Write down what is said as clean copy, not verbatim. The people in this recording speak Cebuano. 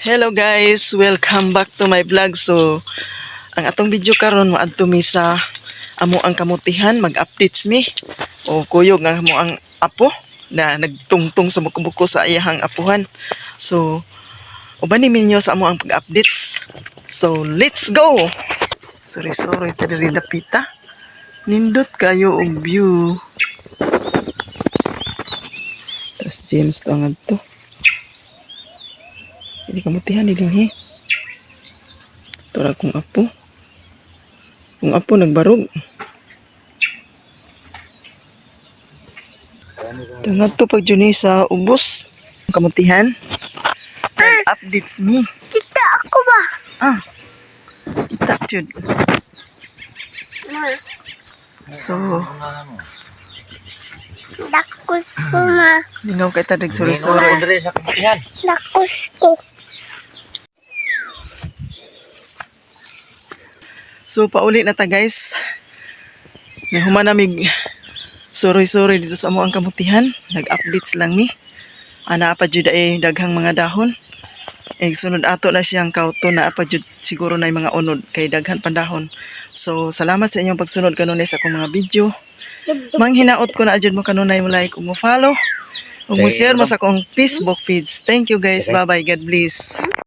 Hello guys, welcome back to my vlog. So, ang atong video karon, moadto mi sa amo ang kamutihan, mag-updates mi. O kuyog ang amo ang apo na nagtungtong sa buko sa iyahang apuhan. So, uban ni minyo sa amo ang pag-updates. So, let's go. Sorry, sorry, ta diri dapita. Nindot kayo og view. Tapos James to ang adto. Hindi kamutihan ni dinhi. Tura kong apo. Kung apo nagbarog. Tungod to pag juni sa ubos. Kamutihan. Updates me. Kita ako ba? Ah. Kita jud. Ma, So, dakos ko, ma. Lingaw kay tadag suri-suri. Diri sa kamutihan. Dakos ko. So pauli na ta, guys. Nahuman namig suroy-suroy dito sa amo ang kamutihan. Nag-updates lang mi. Ana pa jud ay daghang mga dahon. Eh sunod ato na siyang kauto na pa jud siguro na mga unod kay daghan pa dahon. So salamat sa inyong pagsunod kanunay sa akong mga video. Manghinaot ko na jud mo kanunay mo like ug mo follow ug mo share mo sa akong Facebook page. Thank you guys. Bye bye. God bless.